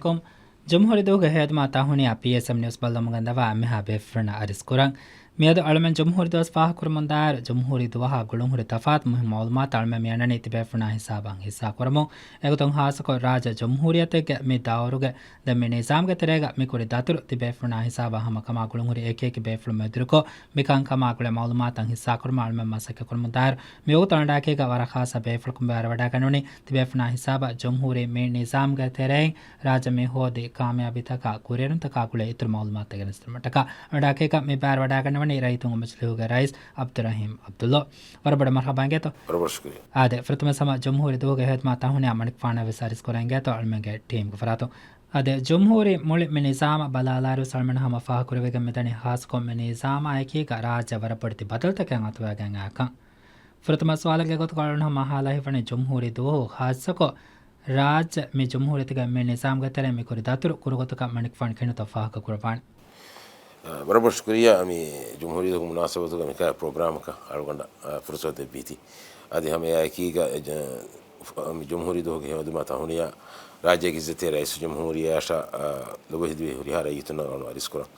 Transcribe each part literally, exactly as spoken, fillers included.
ކޮން ޖުމްހޫރީ ދުވަހުގެ ހޭދުމާ ތަހުނިޔާ ޕީއެސްއެމް ނިއުސް ބައްލަވަމުން ގެންދަވާ އެންމެހާ ބޭފުޅުންނަށް އަރިސް ކުރަން. މިއަދު އަޅުމެން ޖުމްހޫރީ ދުވަސް ފާހަގަކުރަމުންދާއިރު، ޖުމްހޫރީ ދުވަހާ ގުޅުންހުރި ތަފާތު މުހިންމު މައުލޫމާތު އަޅުމެން މިއަންނަނީ ތިބޭފުޅުންނާ ހިސާބަށް ހިއްސާކުރަމުން. އެގޮތުން ހާއްސަކޮށް ރާއްޖެ ޖުމްހޫރިއްޔަތެއްގެ މި ދައުރުގެ ދެން މި ނިޒާމްގެ ތެރޭގަ މި ކުރި ދަތުރު ތިބޭފުޅުންނާ ހިސާބަށް ހަމަކަމާ ގުޅުންހުރި އެކިއެކި ބޭފުޅުން މެދުވެރިކޮށް، މިކަންކަމާ ގުޅޭ މައުލޫމާތަށް ހިއްސާކުރުމަށް އަޅުމެން މަސައްކަތްކުރަމުންދާއިރު، މިވަގުތު އަންޑާކީގަ ވަރަށް ޚާއްސަ ބޭފުޅަކުން ބައިވެވަޑައިގަންނަވަނީ ތިބޭފުޅުންނާ ހިސާބަށް ޖުމްހޫރީ މި ނިޒާމްގެ ތެރެއިން ރާއްޖެ މި ހޯދި ކާމިޔާބީތަކާ ކުރިއެރުންތަކާ ގުޅޭ އިތުރު މައުލޫމާތުތައް ގެނެސްދިނުމަށްޓަކާ. އަންޑާކީގަ މި ބައިވެވަޑައިގަންނަވަނީ ރައްޔިތުންގެ މަޖިލީހުގެ ރައީސް ޢަބްދުއްރަޙީމް ޢަބްދުއްލާ. ވަރަށް ބޮޑަށް މަރުޙަބާ އިނގޭތޯ. ވަރަށް ބޮޑަށް ޝުކުރިއްޔާ. އާދެ، ފުރަތަމަ ސަމަ ޖުމްހޫރީ ދުވަހުގެ ހޭދުމާ ތަހުނިޔާ މަނިކުފާނަށް ވެސް އަރިސް ކުރަން އިނގޭތޯ އަޅުމެންގެ ޓީމްގެ ފަރާތުން. އާދެ، ޖުމްހޫރީ މުޅި މި ނިޒާމަށް ބަލާލާއިރު އަޅުމެން ހަމަ ފާހަގަކުރެވިގެން މިދަނީ ޚާއްސަކޮށް މި ނިޒާމާ އެކީގަ ރާއްޖެ ވަރަށް ބޮޑެތި ބަދަލުތަކެއް އަތުވެގެން އައިކަން. ފުރަތަމަ ސުވާލެއްގެ ގޮތުގަ އަޅުން ހަމަ އަހާލާ ހިތްވަނީ ޖުމްހޫރީ ދުވަހު ޚާއްސަކޮށް ރާއްޖެ މި ޖުމްހޫރިއްޔަތުގެ މި ނިޒާމްގެ ތެރޭ މި ކުރި ދަތުރު ކުރުގޮތަކަށް މަނިކުފާނު ކިހިނެއްތޯ ފާހަގަކުރައްވާނެ. އަ، ވަރަށް ބޮޑަށް ޝުކުރިއްޔާ މި ޖުމްހޫރީ ދުވަހު މުނާސަބަތުގަ މިކަހަލަ ޕްރޮގްރާމަކަށް އަޅުގަނޑަށް، އަ، ފުރުސަތު ދެއްވީތީ. އަދި ހަމަ އެއާއެކީގަ، އެ، ޖ-، މި ޖުމްހޫރީ ދުވަހުގެ ހޭދުމާ ތަހުނިޔާ ރާއްޖޭގެ އިއްޒަތްތެރި ރައީސުލްޖުމްހޫރިއްޔާއަށާ، އަ، ލޮބުވެތި ހުރިހާ ރައްޔިތުންނަށް އަޅުން އަރިސްކުރަން.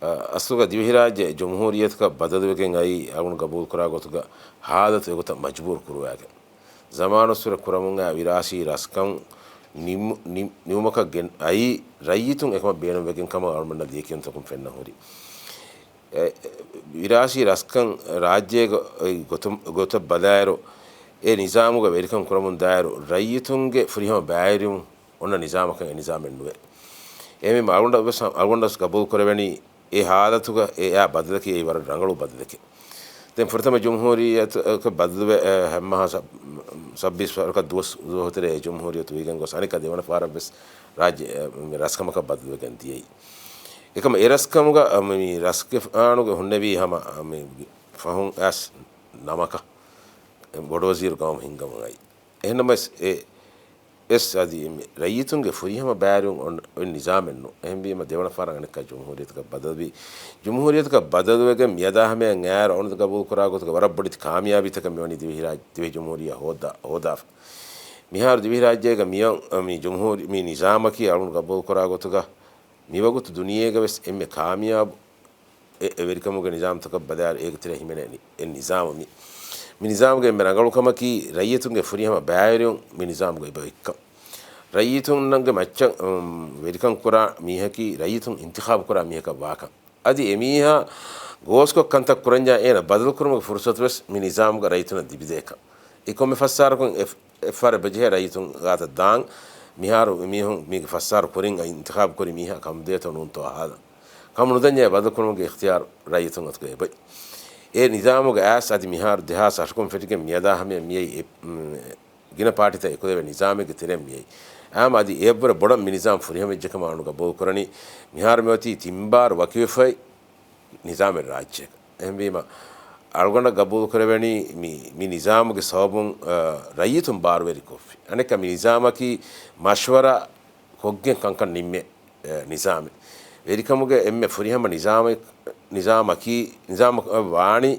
އަ، އަސްލުގަ ދިވެހިރާއްޖެ ޖުމްހޫރިއްޔަތަކަށް ބަދަލުވެގެން އައީ އަޅުގަނޑު ގަބޫލުކުރާ ގޮތުގަ ހާލަތު އެގޮތަށް މަޖުބޫރު ކުރުވާގެން. ޒަމާނުއްސުރެ ކުރަމުން އައި ވިރާސީ ރަސްކަން ނިމު-، ނި-، ނިމުމަކަށް ގެން އައީ ރައްޔިތުން އެކަމަށް ބޭނުންވެގެން ކަމަށް އަޅުމެންނަށް ލިޔެކިޔުންތަކުން ފެންނަ ހުރި. އެ، ވިރާސީ ރަސްކަން ރާއްޖޭގަ އޮތް ގޮތު-، ގޮތަށް ބަލާއިރު، އެ ނިޒާމުގަ ވެރިކަން ކުރަމުން ދާއިރު ރައްޔިތުންގެ ފުރިހަމަ ބައިވެރިވުން އޮންނަ ނިޒާމަކަށް އެ ނިޒާމެއް ނުވޭ. އެހެންވީމަ އަޅުގަނޑަށް ވެސް، އަޅުގަނޑަށް ގަބޫލު ކުރެވެނީ އެ ހާލަތުގަ އެ އާ ބަދަލަކީ އެއީ ވަރަށް ރަނގަޅު ބަދަލެކޭ. ދެން ފުރަތަމަ ޖުމްހޫރިއްޔަތަކަށް ބަދަލުވެ، އެ، ހަމަހާ ސަ-، ސައްބީސް ވަރަކަށް ދުވަސް ދުވަހު ތެރޭ އެ ޖުމްހޫރިއްޔަތު ވީގެން ގޮސް އަނެއްކާ ދެވަނަ ފަހަރަށް ވެސް ރާއްޖެ، އެ، މި ރަސްކަމަކަށް ބަދަލުވެގެން ދިޔައީ. އެކަމަ އެ ރަސްކަމުގަ، އަ، މި ރަސްގެފާނުގެ ހުންނެވީ ހަމަ، އަ، މި ފަހުން އައިސް ނަމަކަށް، އެ، ބޮޑުވަޒީރު ގައުމު ހިންގަމުން އައި. އެހެންނަމަވެސް އެ އެސް އަދި މި ރައްޔިތުންގެ ފުރިހަމަ ބައިވެރިވުން އޮން-، އޮތް ނިޒާމެއް ނޫން. އެހެންވީމަ ދެވަނަ ފަހަރަށް އަނެއްކާ ޖުމްހޫރިއްޔަތަކަށް ބަދަލުވީ. ޖުމްހޫރިއްޔަތަކަށް ބަދަލުވެގެން މިއަދާ ހަމަޔަށް އައިރު އަޅުގަނޑު ގަބޫލުކުރާ ގޮތުގަ ވަރަށް ބޮޑެތި ކާމިޔާބީތަކެއް މިވަނީ ދިވެހިރާއް-، ދިވެހި ޖުމްހޫރިއްޔާ ހޯދާ-، ހޯދާފަ. މިހާރު ދިވެހިރާއްޖޭގަ މިއޮން، މި ޖުމްހޫރި-، މި ނިޒާމަކީ އަޅުގަނޑު ގަބޫލުކުރާ ގޮތުގަ މިވަގުތު ދުނިޔޭގަ ވެސް އެންމެ ކާމިޔާބު އެ، އެ ވެރިކަމުގެ ނިޒާމްތަކަށް ބަލާއިރު އޭގެ ތެރޭ ހިމެނޭ ނި-، އެ ނިޒާމު މި. މި ނިޒާމުގެ އެންމެ ރަނގަޅުކަމަކީ ރައްޔިތުންގެ ފުރިހަމަ ބައިވެރިވުން މި ނިޒާމުގަ އެބަ އޮތްކަން. ރައްޔިތުންނަށްގެ މައްޗަށް، އުން، ވެރިކަން ކުރާ މީހަކީ ރައްޔިތުން އިންތިޚާބު ކުރާ މީހަކަށް ވާކަން. އަދި އެމީހާ ގޯސްކޮށް ކަންތައް ކުރަންޏާ އޭނަ ބަދަލުކުރުމުގެ ފުރުސަތު ވެސް މި ނިޒާމުގަ ރައްޔިތުންނަށް ލިބިދޭކަން. އެ ކޮންމެ ފަސް އަހަރަކުން އެ އެއްފަހަރެއް ބެޖެހޭ ރައްޔިތުން ގާތަށް ދާން. މިހާރު މީހުން މީގެ ފަސް އަހަރު ކުރިން އިންތިޚާބު ކުރި މީހާ ކަމުދޭތޯ ނޫންތޯ އަހާލަން. ކަމު ނުދަންޏާ ބަދަލުކުރުމުގެ އިޚްތިޔާރު ރައްޔިތުން އަތުގަ އެބައި. އެ ނިޒާމުގެ އައިސް އަދި މިހާރު ދެހާސް އަށަކުން ފެށިގެން މިއަދާ ހަމަޔަށް މިއައީ އެ، މް، ގިނަ ޕާޓީތައް އެކުލެވޭ ނިޒާމެއްގެ ތެރެއިން މިއައީ. އާމް އަދި އެއަށްވުރެ ބޮޑަށް މި ނިޒާމް ފުރިހަމަވެއްޖެކަމަށް އަޅުގަނޑު ގަބޫލުކުރަނީ. މިހާރު މިއޮތީ ތިން ބާރު ވަކިވެފައި ނިޒާމެއް ރާއްޖޭގަ. އެހެންވީމަ، އަޅުގަނޑަށް ގަބޫލުކުރެވެނީ މި، މި ނިޒާމުގެ ސަބަބުން، އަ، ރައްޔިތުން ބާރުވެރިކޮށްފި. އަނެއްކާ މި ނިޒާމަކީ މަޝްވަރާ ކޮށްގެން ކަންކަން ނިންމޭ، އަ، ނިޒާމެއް. ވެރިކަމުގެ އެންމެ ފުރިހަމަ ނިޒާމެއް، ނިޒާމަކީ، ނިޒާމަކަށް ވާނީ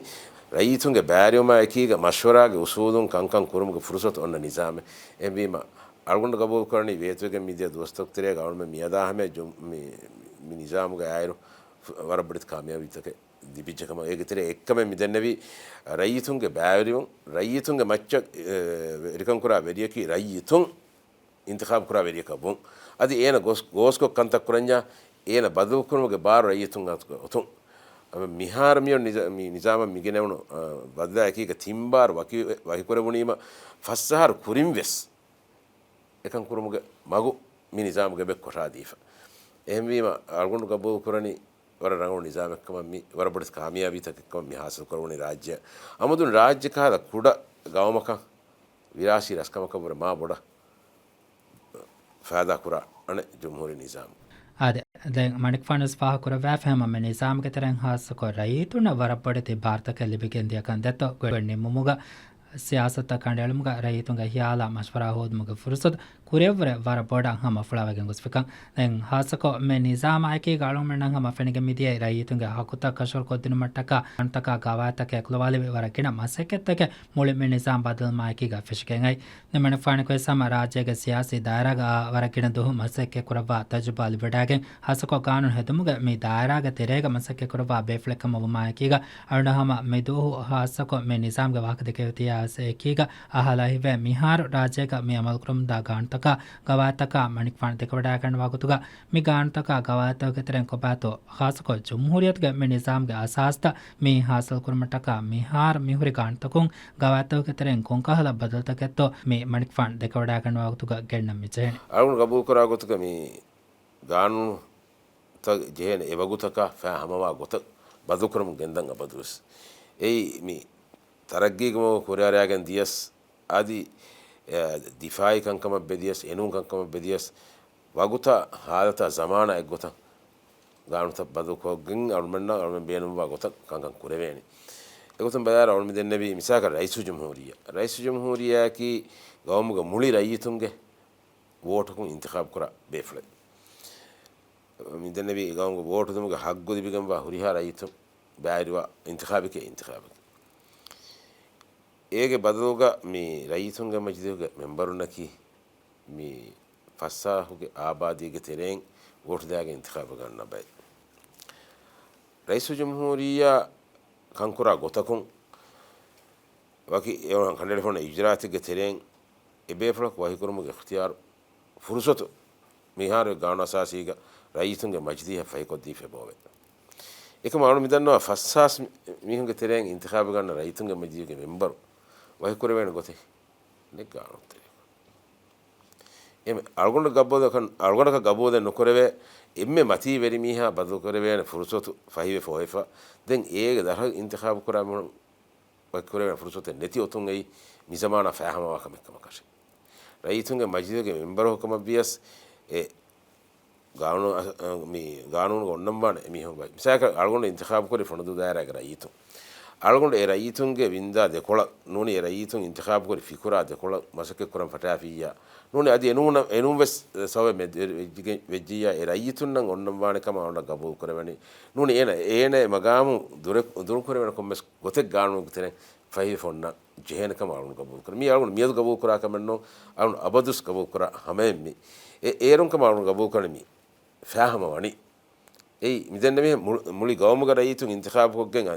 ރައްޔިތުންގެ ބައިވެރިވުމާ އެކީގަ މަޝްވަރާގެ އުސޫލުން ކަންކަން ކުރުމުގެ ފުރުސަތު އޮންނަ ނިޒާމެއް. އެހެންވީމަ، އަޅުގަނޑު ގަބޫލުކުރަނީ ވޭތުވެގެން މިދިޔަ ދުވަސްތަކު ތެރޭގަ އަޅުމެން މިއަދާ ހަމަޔަށް ޖު-، މި، މި ނިޒާމުގަ އައިރު ވަރަށް ބޮޑެތި ކާމިޔާބީތަކެއް ލިބިއްޖެ ކަމަށް. އޭގެ ތެރޭ އެއްކަމެއް މިދެންނެވީ، ރައްޔިތުންގެ ބައިވެރިވުން، ރައްޔިތުންގެ މައްޗަށް، އެ، ވެރިކަން ކުރާ ވެރިޔަކީ ރައްޔިތުން އިންތިޚާބު ކުރާ ވެރިޔަކަށް ވުން. އަދި އޭނަ ގޯސް-، ގޯސްކޮށް ކަންތައް ކުރަންޏާ، އޭނަ ބަދަލުކުރުމުގެ ބާރު ރައްޔިތުން އަތުގަ އޮތުން. މިހާރު މިއޮން ނިޒާ-، މި ނިޒާމަށް މިގެނެވުނު، އަ، ބަދަލާ އެކީގަ ތިން ބާރު ވަކި-، ވަކިކުރެވުނީމަ، ފަސް އަހަރު ކުރިން ވެސް އެކަން ކުރުމުގެ މަގު މި ނިޒާމުގެ އެބަ ކޮށާދީފަ. އެހެންވީމަ، އަޅުގަނޑު ގަބޫލުކުރަނީ ވަރަށް ރަނގަޅު ނިޒާމެއްކަމަށް، މި ވަރަށް ބޮޑެތި ކާމިޔާބީތަކެއްކަމަށް މި ހާސިލް ކުރެވުނީ ރާއްޖެއަށް. އަމުދުން ރާއްޖެ ކަހަލަ ކުޑަ ގައުމަކަށް ވިރާސީ ރަސްކަމަކަށްވުރެ މާ ބޮޑަށް ފައިދާ ކުރާ އަނެއް ޖުމްހޫރީ ނިޒާމް. އާދެ، ދެން މަނިކުފާނު ވެސް ފާހަގަ ކުރައްވާފަ ހަމަ މި ނިޒާމްގެ ތެރެއިން ހާއްސަކޮށް ރައްޔިތުންނަށް ވަރަށް ބޮޑެތި ބާރުތަކެއް ލިބިގެން ދިޔަކަން ދެއްތޯ ގޮތް ނިންމުމުގަ ސިޔާސަތުތައް ކަނޑައެޅުމުގަ ރައްޔިތުންގެ ހިޔާލާ މަޝްވަރާ ހޯދުމުގެ ފުރުސަތު ކުރިއަށްވުރެ ވަރަށް ބޮޑަށް ހަމަ ފުޅާވެގެން ގޮސްފިކަން. ދެން ހާއްސަކޮށް މި ނިޒާމާއެކީގަ އަޅުގަނޑުމެންނަށް ހަމަ ފެނިގެން މިދިޔައީ ރައްޔިތުންގެ ހައްގުތައް ކަށަވަރުކޮށްދިނުމަށްޓަކާ ގާނޫނުތަކާ ގަވާއިދުތަކާ އެކުލަވާލެވި ވަރަށް ގިނަ މަސައްކަތްތަކެއް މުޅި މި ނިޒާމް ބަދަލުވުމާއެކީގަ ފެށިގެން އައި. ދެން މަނިކުފާނު ކޮށް ހަމަ ރާއްޖޭގެ ސިޔާސީ ދާއިރާގަ އާ ވަރަށް ގިނަ ދުވަހު މަސައްކަތް ކުރައްވާ ތަޖުރިބާ ލިބިވަޑައިގެން، ހާއްސަކޮށް ގާނޫނު ހެދުމުގެ މި ދާއިރާގެ ތެރޭގަ މަސައްކަތް ކުރައްވާ ބޭފުޅެއް ކަމަށް ވުމާއެކީގަ، އަޅުގަނޑު ހަމަ މި ދުވަހު ހާއްސަކޮށް މި ނިޒާމްގެ ވާހަކަ ދެކެވި ތިޔަ އެކީގަ އަހާލާ ހިތްވޭ، މިހާރު ރާއްޖޭގަ މި އަމަލުކުރަމުންދާ ގާނޫނުތަކާ ގަވާއިދުތަކާ މަނިކުފާނު ދެކެވަޑައިގަންނަވާ ގޮތުގަ، މި ގާނޫނުތަކާ ގަވާއިދުތަކުގެ ތެރެއިން ކޮބާތޯ ހާއްސަކޮށް ޖުމްހޫރިއްޔަތުގެ މި ނިޒާމްގެ އަސާސްތައް މި ހާސިލް ކުރުމަށްޓަކާ މިހާރު މިހުރި ގާނޫނުތަކުން ގަވާއިދުތަކުގެ ތެރެއިން ކޮންކަހަލަ ބަދަލުތަކެއްތޯ މި މަނިކުފާނު ދެކެވަޑައިގަންނަވާ ގޮތުގަ ގެންނަން މިޖެހެނީ. އަޅުގަނޑު ގަބޫލުކުރާ ގޮތުގަ މި ގާނޫނުތައް ޖެހޭނެ އެވަގުތަކާ ފައި ހަމަވާ ގޮތަށް ބަދަލުކުރަމުން ގެންދަން އަބަދުވެސް. އެއީ މި ތަރައްގީގެ މަގު ކުރިއަރައިގެން ދިޔަސް، އަދި، އެ، ދިފާއީ ކަންކަމަށް ބެދިޔަސް، އެނޫން ކަންކަމަށް ބެދިޔަސް، ވަގުތާ ހާލަތާ ޒަމާނާ އެއްގޮތަށް ގާނޫނުތައް ބަދަލުކޮށްގެން އަޅުމެންނަށް އަޅުމެން ބޭނުންވާ ގޮތަށް ކަންކަން ކުރެވޭނެ. އެގޮތުން ބަލާއިރު އަޅުމެން ދެންނެވީ މިސާލަކަށް ރައީސުލްޖުމްހޫރިއްޔާ. ރައީސުލްޖުމްހޫރިއްޔާއަކީ ގައުމުގެ މުޅި ރައްޔިތުންގެ ވޯޓަކުން އިންތިޚާބު ކުރާ ބޭފުޅެއް. މި ދެންނެވީ ގައުމުގެ ވޯޓު ދެމުގެ ހައްގު ލިބިގެންވާ ހުރިހާ ރައްޔިތުން ބައިވެރިވާ އިންތިޚާބެކޭ އިންތިޚާބެކޭ. އޭގެ ބަދަލުގަ މި ރައްޔިތުންގެ މަޖިލީހުގެ މެންބަރުންނަކީ މި ފަސްސާހުގެ އާބާދީގެ ތެރެއިން ވޯޓު ދާގެން އިންތިޚާބު ގަންނަ ބައެއް. ރައީސުލްޖުމްހޫރިއްޔާ ކަންކުރާ ގޮތަކުން ވަކި ކަނޑައެޅިފައިވާ އިޖުރާއަތެއްގެ ތެރެއިން އެބޭފުޅަކު ވަކިކުރުމުގެ އިޚްތިޔާރު ފުރުސަތު މިހާރު ގާނޫނު އަސާސީގަ ރައްޔިތުންގެ މަޖިލީހަށް ފަހިކޮށްދީފައި އެބައޮވޭ. އެކަމަށް އަޅުގަނޑު މިދަންނަވާ ފަސްހާސް މީހުންގެ ތެރެއިން އިންތިޚާބު ގަންނަ ރައްޔިތުންގެ މަޖިލީހުގެ މެންބަރު ވަކިކުރެވޭނެ ގޮތެއް ނެތް ގާނޫނު ތެރޭގަ. އެމެ އަޅުގަނޑަކަށް ގަބޫލެއް ނުކުރެވޭ، އެންމެ މަތީ ވެރިމީހާ ބަދަލުކުރެވޭނެ ފުރުސަތު ފަހިވެފަ އޮވެފަ. ދެން އޭގެ ދަށަށް އިންތިޚާބު ކުރާ މީހުން ވަކިކުރެވޭނެ ފުރުސަތެއް ނެތި އޮތުން އެއީ މިޒަމާނާ ފައިހަމަވާ ކަމެއް ކަމަކަށެއް. ރައްޔިތުންގެ މަޖިލީހުގެ މެންބަރު ކަމަށްވިޔަސް އެ ގާނޫނު، އަ، މި ގާނޫނުގަ އޮންނަންވާނެ އެމީހުން ބައި. މިސާލަކަށް އަޅުގަނޑު އިންތިޚާބުކުރި ފޮނަދޫ ދާއިރާގެ ރައްޔިތުން. އަޅުގަނޑު އެ ރައްޔިތުންގެ ވިންދާ ދެކޮޅަށް ނޫނީ އެ ރައްޔިތުން އިންތިޚާބުކުރި ފިކުރާ ދެކޮޅަށް މަސައްކަތް ކުރަން ފަށާފިއްޔާ. ނޫނީ އަދި އެނޫނަށް، އެނޫން ވެސް ސަބަބެއް މެދު ވެއްޖިގެ-، ވެއްޖިއްޔާ އެ ރައްޔިތުންނަށް އޮންނަންވާނެ ކަމަށް އަޅުގަނޑަށް ގަބޫލު ކުރެވެނީ. ނޫނީ އޭނަ، އޭނަ އެ މަގާމު ދުރެ-، ދުރުކުރެވޭނެ ކޮންމެސް ގޮތެއް ގާނޫނުގެ ތެރެއިން ފަހިވެފަ އޮންނަ ޖެހޭނެ ކަމަށް އަޅުގަނޑު ގަބޫލު ކުރަން. މީ އަޅުގަނޑު މިއަދު ގަބޫލު ކުރާ ކަމެއް ނޫން، އަޅުގަނޑު އަބަދުވެސް ގަބޫލު ކުރާ ހަމައެއް މީ. އެ އޭރުން ކަމަށް އަޅުގަނޑު ގަބޫލު ކުރަނީ މީ ފައިހަމަވަނީ. އެއީ، މިދެންނެވިހެން މުޅު-، މުޅި ގައުމުގެ ރައްޔިތުން އިންތިޚާބުކޮށްގެން،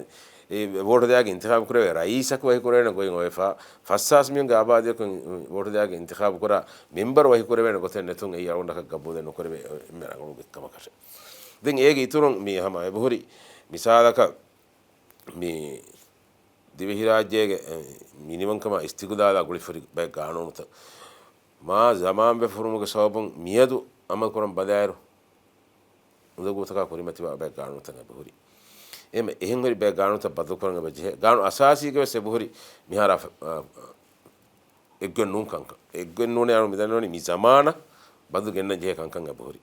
އެ، ވޯޓު ދާގެ އިންތިޚާބު ކުރެވޭ ރައީސަކު ވަކިކުރެވޭނެ ގޮތް އޮވެފަ، ފަސްހާސް މީހުންގެ އާބާދީއަކުން ވޯޓު ދާގެ އިންތިޚާބު ކުރާ މެންބަރު ވަކިކުރެވޭނެ ގޮތެއް ނެތުން އެއީ އަޅުގަނޑަކަށް ގަބޫލެއް ނުކުރެވޭ އެންމެ ރަނގަޅު ގޮތް ކަމަކަށެއް. ދެން އޭގެ އިތުރުން މި ހަމަ އެބަހުރި މިސާލަކަށް މި ދިވެހިރާއްޖޭގެ، އެ، މިނިވަންކަމާ އިސްތިގުލާލާ ގުޅިފަހުރި ބައެއް ގާނޫނުތައް މާ ޒަމާންވެފަ ހުރުމުގެ ސަބަބުން މިއަދު އަމަލުކުރަން ބަލާއިރު، އުނދަގޫތަކާ ކުރިމަތިވާ ބައެއް ގާނޫނުތައް އެބަހުރި. އެހެން އެހެން ހުރި ބައެއް ގާނޫނުތައް ބަދަލުކުރަން އެބަ ޖެހޭ. ގާނޫނު އަސާސީގަ ވެސް އެބަހުރި މިހާރާ، އަ، އެއްގޮތް ނޫން ކަންކަން. އެއްގޮތް ނޫނޭ އަޅު މިދަންނަވަނީ މި ޒަމާނަށް ބަދަލު ގެންނަން ޖެހޭ ކަންކަން އެބަހުރި.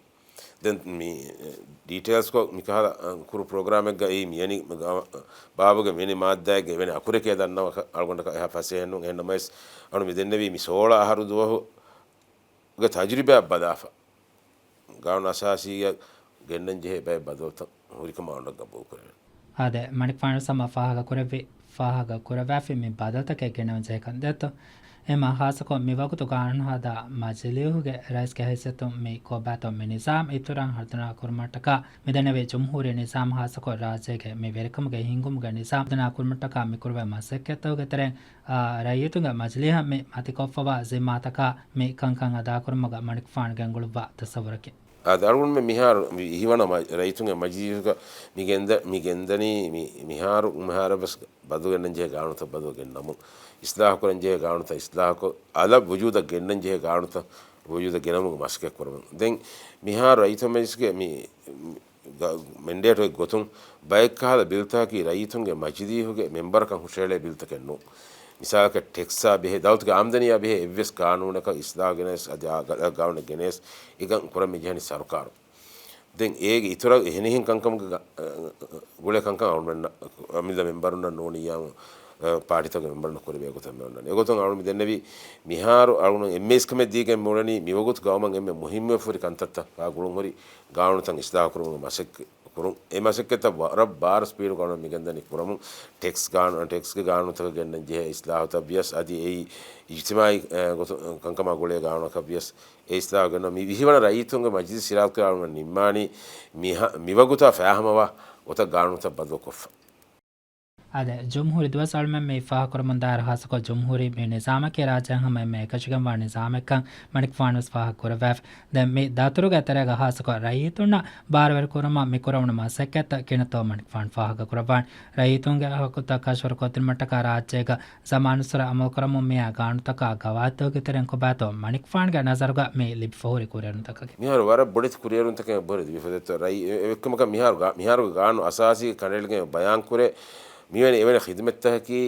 ދެން މި، އެ، ޑީޓެއިލްސްކޮށް މިކަހަލަ، އަ، ކުރު ޕްރޮގްރާމެއްގައި މިވެނި ގާ-، ބާބުގެ މިވެނި މާއްދާއެއްގެ އެވެނި އަކުރެކޭ ދަންނަވަކަށް އަޅުގަނޑަކަށް އެހާ ފަސޭހައެއް ނޫން. އެހެންނަމަވެސް އަޅު މި ދެންނެވީ މި ސޯޅަ އަހަރު ދުވަހުގެ ތަޖުރިބާ ބަލާފަ، ގާނޫނު އަސާސީއަށް ގެންނަން ޖެހޭ ބައެއް ބަދަލުތައް ހުރިކަމަށް އަޅުގަނޑަށް ގަބޫލު ކުރެވޭ. އާދެ، މަނިކުފާނު ހަމަ ފާހަގަ ކުރެއްވި، ފާހަގަ ކުރައްވާފި މި ބަދަލުތަކެއް ގެންނަވަން ޖެހޭކަން ދެއްތޯ؟ އެމަ ހާއްސަކޮށް މިވަގުތު ގާނޫނު ހަދާ މަޖިލީހުގެ ރައީސްގެ ހައިސިއްޔަތުން މި ކޮބާތޯ މި ނިޒާމް އިތުރަށް ހަރުދަނާ ކުރުމަށްޓަކާ މިދެންނެވި ޖުމްހޫރީ ނިޒާމް ހާއްސަކޮށް ރާއްޖޭގެ މި ވެރިކަމުގެ ހިންގުމުގެ ނިޒާމް ހަރުދަނާ ކުރުމަށްޓަކާ މި ކުރެވޭ މަސައްކަތްތަކުގެ ތެރެއިން، އާ، ރައްޔިތުންގެ މަޖިލީހަށް މި މަތިކޮށްފަވާ ޒިންމާތަކާ މި ކަންކަން އަދާކުރުމުގަ މަނިކުފާނު ގެންގުޅުއްވާ ތަސައްވުރަކީ. އާދެ، އަޅުގަނޑުމެން މިހާރު މި އިހިވަނަ މަ-، ރައްޔިތުންގެ މަޖިލީހުގަ މި ގެންދަ-، މި ގެންދަނީ މި-، މިހާރު، މިހާރަށް ވެސް ބަދަލު ގެންނަން ޖެހޭ ގާނޫނުތައް ބަދަލު ގެންނަމުން، އިސްލާހު ކުރަން ޖެހޭ ގާނޫނުތައް އިސްލާހުކޮށް، އަލަށް ވުޖޫދަށް ގެންނަން ޖެހޭ ގާނޫނުތައް ވުޖޫދަށް ގެނަމުން މަސައްކަތް ކުރަމުން. ދެން މިހާރު ރައްޔިތުންގެ މަޖިލީހުގެ މި، މި ގަ-، މެންޑޭޓުގެ ގޮތުން ބައެއްކަހަލަ ބިލްތަކަކީ ރައްޔިތުންގެ މަޖިލީހުގެ މެންބަރަކަށް ހުށައެޅޭ ބިލްތަކެއް ނޫން. މިސާލަކަށް ޓެކްސްއާ ބެހޭ، ދައުލަތުގެ އާމްދަނީއާ ބެހޭ އެއްވެސް ގާނޫނަކަށް އިސްލާހު ގެނެސް، އަދި އާ ގަ-، ގާނޫނެއް ގެނެސް އެކަން ކުރަން މި ޖެހެނީ ސަރުކާރުން. ދެން އޭގެ އިތުރަށް އެހެނިހެން ކަންކަމުގެ ގަ-، ގުޅޭ ކަންކަން އަޅުގަނޑަށް އަމިއްލަ މެންބަރުންނަށް ނޫނިއްޔާމު، ޕާޓީތަކުގެ މެމްބަރުންނަށް ކުރެވޭ ގޮތަށް މި އޮންނާނީ. އެގޮތުން އަޅުގަނޑު މި ދެންނެވީ، މިހާރު އަޅުގަނޑު އެންމެ އިސްކަމެއް ދީގެން މި އުޅެނީ މިވަގުތު ގައުމަށް އެންމެ މުހިއްމުވެފަ ހުރި ކަންތައްތައް ގުޅުން ހުރި ގާނޫނުތައް އިސްލާހު ކުރުމުގެ މަސައްކަތް ކުރުން. އެ މަސައްކަތަށް ވަރަށް ބާރު ސްޕީޑު ގަނޑު މިގެންދަނީ ކުރަމުން. ޓެކްސް ގާނޫ-، ޓެކްސްގެ ގާނޫނުތަކަށް ގެންނަން ޖެހޭ އިސްލާހުތައް ވިޔަސް އަދި އެއީ އިޖްތިމާއީ، އެ، ގޮތުން ކަންކަމާ ގުޅޭ ގާނޫނަކަށް ވިޔަސް އެ އިސްލާހު ގެންނަ މި ވިހިވަނަ ރައްޔިތުންގެ މަޖިލިސް އިރާދަކުރާ ނިންމާނީ މިހަ-، މިވަގުތާ ފާހަމަވާ ގޮތަށް ގާނޫނުތައް ބަދަލުކޮށްފަ. އާދެ، ޖުމްހޫރީ ދުވަސް އަޅުމެން މި ފާހަގަކުރަމުން ދާއިރު ހާއްސަކޮށް ޖުމްހޫރީ މި ނިޒާމަކީ ރާއްޖޭން ހަމަ އެންމެ އެކަށިގެންވާ ނިޒާމެއްކަން މަނިކުފާނުވެސް ފާހަގަކުރައްވާފަ. ދެން މި ދަތުރުގެ ތެރޭގަ ހާއްސަކޮށް ރައްޔިތުންނަށް ބާރުވެރިކުރުމަށް މި ކުރެވުނު މަސައްކަތްތައް ކިހިނެއްތޯ މަނިކުފާނު ފާހަގަކުރައްވާނެ. ރައްޔިތުންގެ ހައްގުތައް ކަށަވަރު ކޮށްދިނުމަށްޓަކާ ރާއްޖޭގަ ޒަމާނުއްސުރެ އަމަލުކުރަމުން މިއާ ގާނޫނުތަކާ ގަވާއިދުގެ ތެރެއިން ކޮބާތޯ މަނިކުފާނުގެ ނަޒަރުގަ މި ލިބިފަހުރި ކުރިއެރުންތަކަކީ؟ މިހާރު ވަރަށް ބޮޑެތި ކުރިއެރުންތަކެއް އެބަހުރި ލިބިފަދައިތޯ. ރައްޔި-، އެ-، އެކަމަކަށް މިހާރު ގާ-، މިހާރުގެ ގާނޫނު އަސާސީ ކަނޑައެޅިގެން ބަޔާންކުރޭ، މިވެނި އެވެނި ޚިދުމަތްތަކަކީ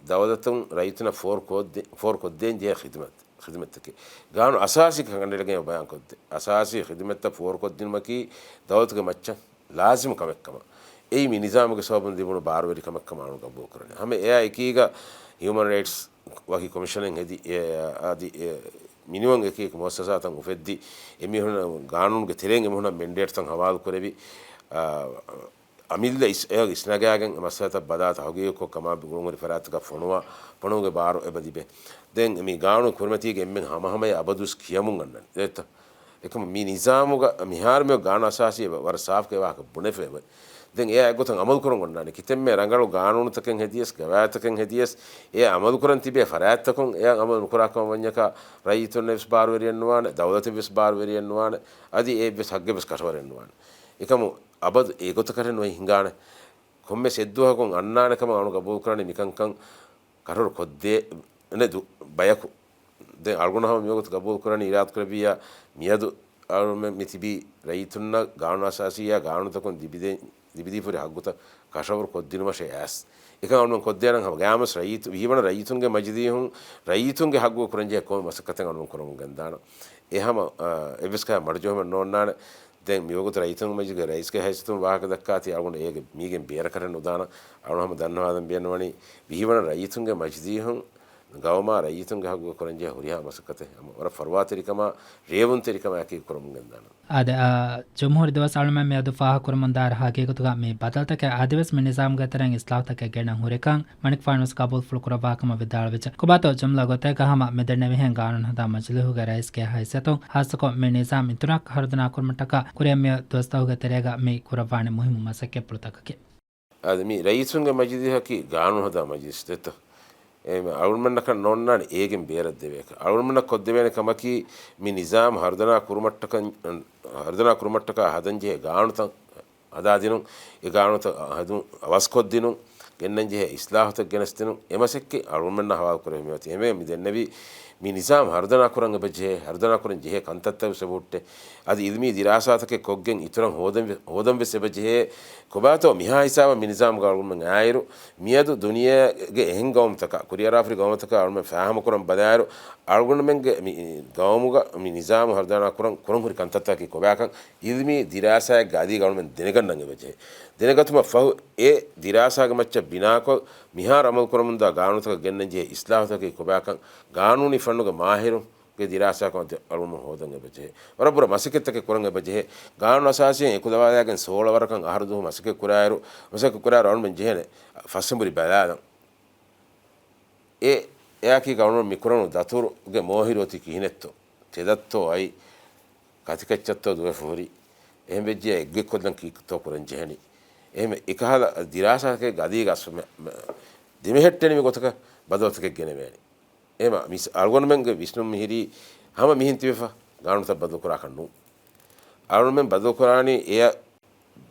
ދައުލަތުން ރައްޔިތުންނަށް ފޯރުކޮށްދޭ-، ފޯރުކޮށްދޭން ޖެހޭ ޚިދުމަތް-، ޚިދުމަތްތަކެއް. ގާނޫނު އަސާސީ ކަނޑައެޅިގެން ބަޔާންކޮށްދޭ. އަސާސީ ޚިދުމަތްތައް ފޯރުކޮށްދިނުމަކީ ދައުލަތުގެ މައްޗަށް ލާޒިމު ކަމެއްކަމަށް. އެއީ މި ނިޒާމުގެ ސަބަބުން ލިބުނު ބާރުވެރިކަމެއްކަމަށް އަޅުގަނޑު ގަބޫލުކުރަނީ. ހަމަ އެއާ އެކީގަ ހިއުމަން ރައިޓްސް ވަކި ކޮމިޝަނެއް ހެދި، އެ، އަދި އެ މިނިވަން އެކި އެކި މުއައްސަސާތައް އުފެއްދި، އެމީހުން ގާނޫނުގެ ތެރެއިން އެމީހުންނަށް މެންޑޭޓްތައް ހަވާލު ކުރެވި، އާ، އަމިއްލަ އިސް-، އެ އިސްނަގާގެން މައްސަލަތައް ބަލާތަ ހަގީގަތްކޮށް ކަމާ ގުޅުން ހުރި ފަރާތްތަކަށް ފޮނުވާ، ފޮނުވުމުގެ ބާރު އެބަ ލިބޭ. ދެން މި ގާނޫނު ކުރިމަތީގެ އެންމެން ހަމަހަމަޔަށް އަބަދުވެސް ކިޔަމުން ގަންނަނީ. ދެއްތަ؟ އެކަމު މި ނިޒާމުގަ މިހާރު މި ގާނޫނު އަސާސީ ވަރަށް ސާފުކޮށް ވާހަކަ ބުނެފައި އެބަ. ދެން އެއާ އެގޮތަށް އަމަލުކުރަން އޮންނާނެ. ކިތަންމެ ރަނގަޅު ގާނޫނުތަކެއް ހެދިޔަސް، ގަވާއިދުތަކެއް ހެދިޔަސް، އެ އަމަލުކުރަން ތިބޭ ފަރާތްތަކުން އެ އަމަލު ނުކުރާ ކަމަށް ވަންޏަކާ، ރައްޔިތުންނަށް ވެސް ބާރުވެރިއެއް ނުވާނެ، ދައުލަތަށް ވެސް ބާރުވެރިއެއް ނުވާނެ، އަދި އެއްވެސް ހައްގެއް ވެސް ކަށަވަރެއް ނުވާނެ. އެކަމު އަބަދު އެގޮތަކަށް ނުވެ ހިނގާނެ. ކޮންމެސް އެއްދުވަހަކުން އަންނާނެ ކަމަށް އަޅުގަނޑު ގަބޫލުކުރަނީ މިކަންކަން ކަށަވަރު ކޮށްދޭނެ ދު-، ބަޔަކު. ދެން އަޅުގަނޑު ހަމަ މިވަގުތު ގަބޫލުކުރަނީ އިރާދަކުރެއްވިއްޔާ މިއަދު އަޅުމެން މި ތިބީ ރައްޔިތުންނަށް ގާނޫނު އަސާސީއާ ގާނޫނުތަކުން ލިބިދޭ-، ލިބިދީފަހުރި ހައްގުތައް ކަށަވަރު ކޮށްދިނުމަށޭ އައިސް. އެކަން އަޅުމެން ކޮށްދޭނަން ހަމަ ގައިމުވެސް ރައްޔިތު-، ވިހިވަނަ ރައްޔިތުންގެ މަޖިލީހުން ރައްޔިތުންގެ ހައްގު ކުރަންޖެހޭ ކޮންމެ މަސައްކަތެއް އަޅުމެން ކުރަމުން ގެންދާނަން. އެ ހަމަ، އާ، އެއްވެސް ކަހަލަ މަޑުޖެހުމެއް ނޯންނާނެ. ދެން މިވަގުތު ރައްޔިތުންގެ މަޖިލީހުގެ ރައީސްގެ ހައިސިއްޔަތުން ވާހަކަ ދައްކާތީ އަޅުގަނޑު އޭގެ މީގެން ބޭރަކަށް ނުދާނަން. އަޅުގަނޑު ހަމަ ދަންނަވާލަން ބޭނުންވަނީ ވިހިވަނަ ރައްޔިތުންގެ މަޖިލީހުން ގައުމާ ރައްޔިތުންގެ ހައްގުގަ ކުރަންޖެހޭ ހުރިހާ މަސައްކަތެއް ހަމަ ވަރަށް ފަރުވާތެރިކަމާ، ރޭވުންތެރިކަމާއެކީ ކުރަމުން ގެންދާނަން. އާދެ، އާ، ޖުމްހޫރީ ދުވަސް އަޅުމެން މިއަދު ފާހަގަކުރަމުންދާއިރު ހަގީގަތުގަ މި ބަދަލުތަކެއް އަދިވެސް މި ނިޒާމުގެ ތެރެއިން އިސްލާހުތަކެއް ގެނެން ހުރިކަން މަނިކުފާނުވެސް ގަބޫލުފުޅު ކުރައްވާ ކަމަށް ވިދާޅުވެއްޖެ. ކޮބާތޯ ޖުމްލަ ގޮތެއްގަ ހަމަ މި ދެންނެވިހެން ގާނޫނު ހަދާ މަޖިލީހުގެ ރައީސްގެ ހައިސިއްޔަތުން ހާއްސަކޮށް މި ނިޒާމް އިތުރަށް ހަރުދަނާ ކުރުމަށްޓަކާ ކުރިއަށް މިއޮތް ދުވަސްތަކުގެ ތެރޭގަ މި ކުރައްވާނެ މުހިއްމު މަސައްކަތްޕުޅުތަކަކީ. އަދި މި ރައީސުންގެ މަޖިލީހަކީ ގާނޫނު ހަދާ މަޖިލިސް ދެއްތަ؟ އެ އަޅުގަނޑުމެންނަކަށް ނޯންނާނެ އޭގެން ބޭރަށް ދެވޭކަށް. އަޅުގަނޑުމެންނަށް ކޮށްދެވޭނެ ކަމަކީ މި ނިޒާމް ހަރުދަނާ ކުރުމަށްޓަކަ-، ހަރުދަނާ ކުރުމަށްޓަކާ ހަދަންޖެހޭ ގާނޫނުތައް ހަދާދިނުން، އެ ގާނޫނުތައް ހަދުން އަވަސްކޮށްދިނުން، ގެންނަންޖެހޭ އިސްލާހުތައް ގެނެސްދިނުން، އެ މަސައްކަތް އަޅުގަނޑުމެންނަށް ހަވާލުކުރެވި މިއޮތީ. އެހެންވެ މި ދެންނެވީ މި ނިޒާމް ހަރުދަނާ ކުރަން އެބަޖެހޭ، ހަރުދަނާ ކުރަން ޖެހޭ ކަންތައްތައް ވެސް އެބަހުއްޓޭ. އަދި އިލްމީ ދިރާސާތަކެއް ކޮށްގެން އިތުރަށް ހޯދަން ވެ-، ހޯދަން ވެސް އެބަޖެހޭ. ކޮބާތޯ މިހާ ހިސާބަށް މި ނިޒާމުގަ އަޅުގަނޑުމެން އާއިރު، މިއަދު ދުނިޔޭގެ އެހެން ގައުމުތަކަށް، ކުރިއަރާފަހުރި ގައުމުތަކަށް އަޅުގަނޑުމެން ފާހަމަކުރަން ބަލާއިރު، އަޅުގަނޑުމެންގެ މި ގައުމުގަ މި ނިޒާމު ހަރުދަނާ ކުރަން، ކުރަން ހުރި ކަންތައްތަކަކީ ކޮބާކަން އިލްމީ ދިރާސާއެއްގަ އަދީގަ އަޅުގަނޑުމެން ދެނެގަންނަން އެބަޖެހޭ. ދެނެގަތުމަށް ފަހު އެ ދިރާސާގެ މައްޗަށް ބިނާކޮށް، މިހާރު އަމަލު ކުރަމުންދާ ގާނޫނުތަކަށް ގެންނަންޖެހޭ އިސްލާހުތަކީ ކޮބާކަން ގާނޫނީ ފަންނުގެ މާހިރުން ގެ ދިރާސާކޮށް އަޅުގަނޑު ހޯދަން އެބަޖެހޭ. ވަރަށް ބުރަ މަސައްކަތްތަކެއް ކުރަން އެބަޖެހޭ. ގާނޫނު އަސާސީން އެކުލަވާލާގެން ސޯޅަ ވަރަކަށް އަހަރު ދުވަހު މަސައްކަތް ކުރާއިރު، މަސައްކަތް ކުރާއިރު އަޅުގަނޑުމެން ޖެހޭނެ ފަސްއެނބުރި ބަލާލަން. އެ، އެއާކީ އަޅުގަނޑު މި ކުރަނު ދަތުރުގެ މޯހިރު އޮތީ ކިހިނެއްތޯ؟ ތެދަށްތޯ އައި ކަތިކައްޗަށްތޯ ދުވެފަ ހުރި؟ އެހެން ވެއްޖެ އެއްގޮތްކޮށްލަން ކީއްތޯ ކުރަން ޖެހެނީ؟ އެހެން އެކަހަލަ ދިރާސާތަކެއްގަ އަދީގަ އަސް މެ-، މެ-، ދެމެހެއްޓެނިވި ގޮތަކަށް ބަދަލުތަކެއް ގެނެވޭނެ. އެހެން މިސް-، އަޅުގަނޑުމެންގެ ވިސްނުން މިހިރީ ހަމަ މިހެން ތިބެފަ ގާނޫނުތައް ބަދަލުކުރާކަށް ނޫން. އަޅުގަނޑުމެން ބަދަލުކުރާނީ އެއަށް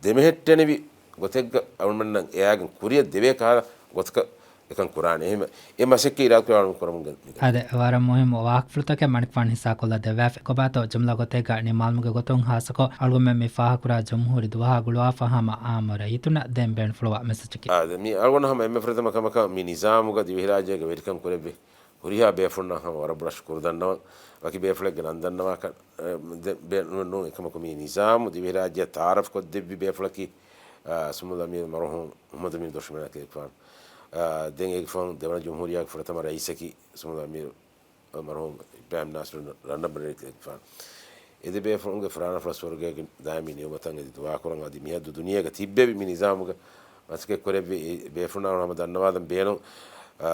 ދެމެހެއްޓެނިވި ގޮތެއްގަ އަޅުގަނޑުމެންނަށް އެއާގެން ކުރިއަށް ދެވޭ ކަހަލަ ގޮތަކަށް އެކަން ކުރާނެ. އެހެން އެ މަސައްކަތް އިރާދަކުރާ އަޅުގަނޑު ކުރަމުން ގެން އަދި ވަރަށް މުހިއްމު ވާހަކަފުޅުތަކެއް މަނިކުފާނު ހިއްސާކޮށްލަ ދެއްވާފި. ކޮބާތޯ ޖުމްލަ ގޮތެއްގަ ނިންމާލުމުގެ ގޮތުން ހާއްސަކޮށް އަޅުގަނޑުމެން މި ފާހަގަކުރާ ޖުމްހޫރީ ދުވަހާ ގުޅުވާފަ ހަމަ އާއްމު ރައްޔިތުންނަށް ދޭން ބޭނުންފުޅުވާ މެސެޖަކީ. އާދެ، މި އަޅުގަނޑު ހަމަ އެންމެ ފުރަތަމަ ކަމަކަށް މި ނިޒާމުގަ ދިވެހިރާއްޖޭގެ ވެރިކަން ކުރެއްވި ހުރިހާ ބޭފުޅުންނަށް ހަމަ ވަރަށް ބޮޑަށް ޝުކުރު ދަންނަވަން. ވަކި ބޭފުޅެއްގެ ނަން ދަންނަވާކަށް، އެ، ދެ-، ބޭ-، ނޫން، ނޫން. އެކަމަކު މި ނިޒާމު ދިވެހިރާއްޖެއަށް ތައާރަފް ކޮށްދެއްވި ބޭފުޅަކީ، އާ، ސުމުލް އަމީރު މަރުހޫމް މުހައްމަދު އަމީން ދޮށުމެނަކީ ފާން. އާ، ދެން އޭގެފާނު ދެވަނަ ޖުމްހޫރިއްޔާގެ ފުރަތަމަ ރައީސަކީ ސުމުލް އަމީރު މަރުޙޫމް އިބްރާހިމް ނާސިރު ރަންނަންބަރު އެކެއްފާނު. އެ ދެ ބޭފުޅުންގެ ފުރާނަފުޅަށް ސުވަރުގޭގެ ދާއިމީ ނިޢުމަތަށް އެދި ދުޢާކުރަން. އަދި މިހައްދު ދުނިޔޭގަ ތިއްބެވި މި ނިޒާމުގަ މަސައްކަތްކުރެއްވި އެ ބޭފުޅުންނާ ހަމަ ދަންނަވާލަން ބޭނުން. އާ،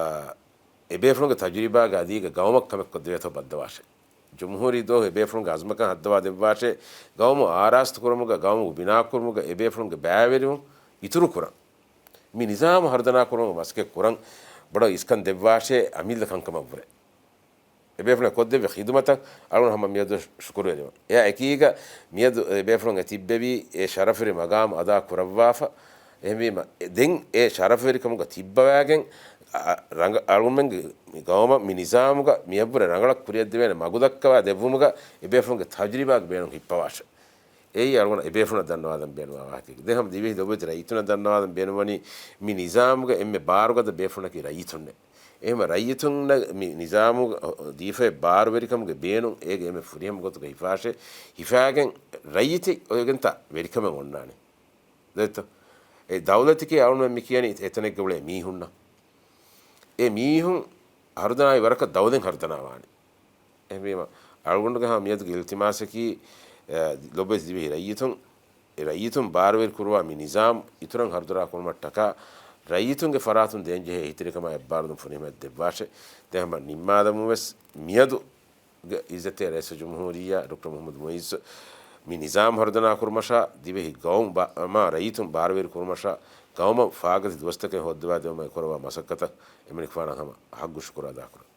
އެ ބޭފުޅުންގެ ތަޖުރިބާގެ އަދީގަ ގައުމަށް ކަމެއް ކޮށްދެވޭތޯ ބައްދަވާށޭ. ޖުމްހޫރީ ދުވަހު އެ ބޭފުޅުންގެ އަޒުމަކަށް ހައްދަވާ ދެއްވާށޭ. ގައުމު އާރާސްތުކުރުމުގަ، ގައުމު ބިނާކުރުމުގަ އެ ބޭފުޅުންގެ ބައިވެރިވުން އިތުރުކުރަން. މި ނިޒާމު ހަރުދަނާކުރުމަށް މަސައްކަތްކުރަން ބޮޑަށް އިސްކަން ދެއްވާށޭ އަމިއްލަ ކަންކަމަށްވުރެ. އެބޭފުޅުން ކޮށްދެއްވި ޚިދުމަތަށް އަޅުގަނޑު ހަމަ މިއަދު ޝުކުރުވެރިވަން. އެއާ އެކީގަ މިއަދު އެބޭފުޅުން އެތިއްބެވީ އެ ޝަރަފުވެރި މަގާމު އަދާ ކުރައްވާފަ. އެހެންވީމަ، އެ، ދެން އެ ޝަރަފުވެރިކަމުގަ ތިއްބަވާގެން، އަ، އަ، ރަނގަ-، އަޅުގަނޑުމެންގެ މި ގައުމަށް މި ނިޒާމުގަ މިއަށްވުރެ ރަނގަޅަށް ކުރިއަށްދެވޭނެ މަގުދައްކަވާ ދެއްވުމުގަ އެބޭފުޅުންގެ ތަޖުރިބާގެ ބޭނުން ހިއްޕަވާށޭ. އެއީ އަޅުގަނޑަށް އެބޭފުޅުންނަށް ދަންނަވާލަން ބޭނުންވާ ވާހަކައެއް. ދެން ހަމަ ދިވެހި ލޮބުވެތި ރައްޔިތުންނަށް ދަންނަވާލަން ބޭނުންވަނީ މި ނިޒާމުގަ އެންމެ ބާރުގަދަ ބޭފުޅުންނަކީ ރައްޔިތުންނޭ. އެހެންވެ ރައްޔިތުންނަށް މި ނިޒާމުގަ ދީފައި ބާރުވެރިކަމުގެ ބޭނުން އޭގެ އެންމެ ފުރިހަމަ ގޮތުގަ ހިފާށޭ. ހިފާގެން ރައްޔިތެއް އޮވެގެންތާ ވެރިކަމެއް އޮންނާނެ. ދެއްތޯ؟ އެ ދައުލަތަކީ އަޅުގަނޑުމެން މި ކިޔަނީ އެތަނެއްގަ އުޅޭ މީހުންނަށް. އެ މީހުން ހަރުދަނާވި ވަރަކަށް ދައުލަތް ހަރުދަނާވާނެ. އެހެންވީމަ، އަޅުގަނޑުގެ ހަމަ މިއަދުގެ އިލްތިމާސަކީ، އެ، ލޮބުވެތި ދިވެހި ރައްޔިތުން، އެ ރައްޔިތުން ބާރުވެރި ކުރުވާ މި ނިޒާމް އިތުރަށް ހަރުދަނާ ކުރުމަށްޓަކާ، ރައްޔިތުންގެ ފަރާތުން ދޭންޖެހޭ އެހީތެރިކަމާ އެއްބާރުލުން ފުރިހަމަޔަށް ދެއްވާށޭ. ދެން ހަމަ ނިންމާލަމުން ވެސް މިއަދު އިއްޒަތްތެރި ރައީސުލްޖުމްހޫރިއްޔާ ޑޮކްޓަރ މުޙައްމަދު މުޢިއްޒު މި ނިޒާމް ހަރުދަނާ ކުރުމަށާ، ދިވެހި ގައުމު ބާ-، މާ ރައްޔިތުން ބާރުވެރި ކުރުމަށާ، ގައުމަށް ފާގަތި ދުވަސްތަކެއް ހޯއްދަވާ ދެވުމަށް އެކުރައްވާ މަސައްކަތަށް އެމަނިކުފާނަށް ހަމަ ޙައްޤު ޝުކުރު އަދާކުރަން.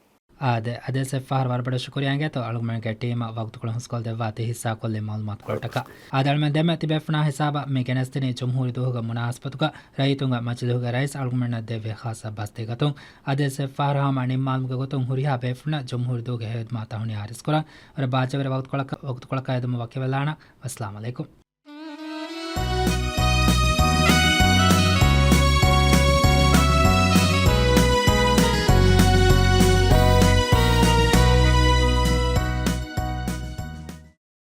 އާދެ، އަދިވެސް އެއްފަހަރު ވަރަށްބޮޑަށް ޝުކުރިއްޔާ އިނގޭތޯ އަޅުގަނޑުމެންގެ ޓީމަށް ވަގުތުކޮޅު ހުސްކޮށްދެއްވާތީ ހިއްސާކޮށްލި މަޢުލޫމާތުކޮޅަށްޓަކާ. އާދެ، އަޅުގަނޑުމެން ދެންމެ ތިބޭފުޅުންނާ ހިސާބަށް މި ގެނެސްދިނީ ޖުމްހޫރީ ދުވަހުގެ މުނާސަބަތުގަ ރައްޔިތުންގެ މަޖިލީހުގެ ރައީސް އަޅުގަނޑުމެންނަށް ދެއްވި ޚާއްޞަ ބަސްތެރިގަތުން. އަދިވެސް އެއްފަހަރު ހަމަ ނިންމާލުމުގެ ގޮތުން ހުރިހާ ބޭފުޅުންނަށް ޖުމްހޫރީ ދުވަހުގެ ހެޔޮ ހިދުމާތައް ހުންނަ ހާރިސްކުރަން. ވަރަށް ބާއްޖަވެރި ވަގުތުކޮޅަކަށް، ވަގުތުކޮޅަކަށް އެދުމަށް ވަކިވެލާނަން. ވައްސަލާމް ޢަލައިކުމް.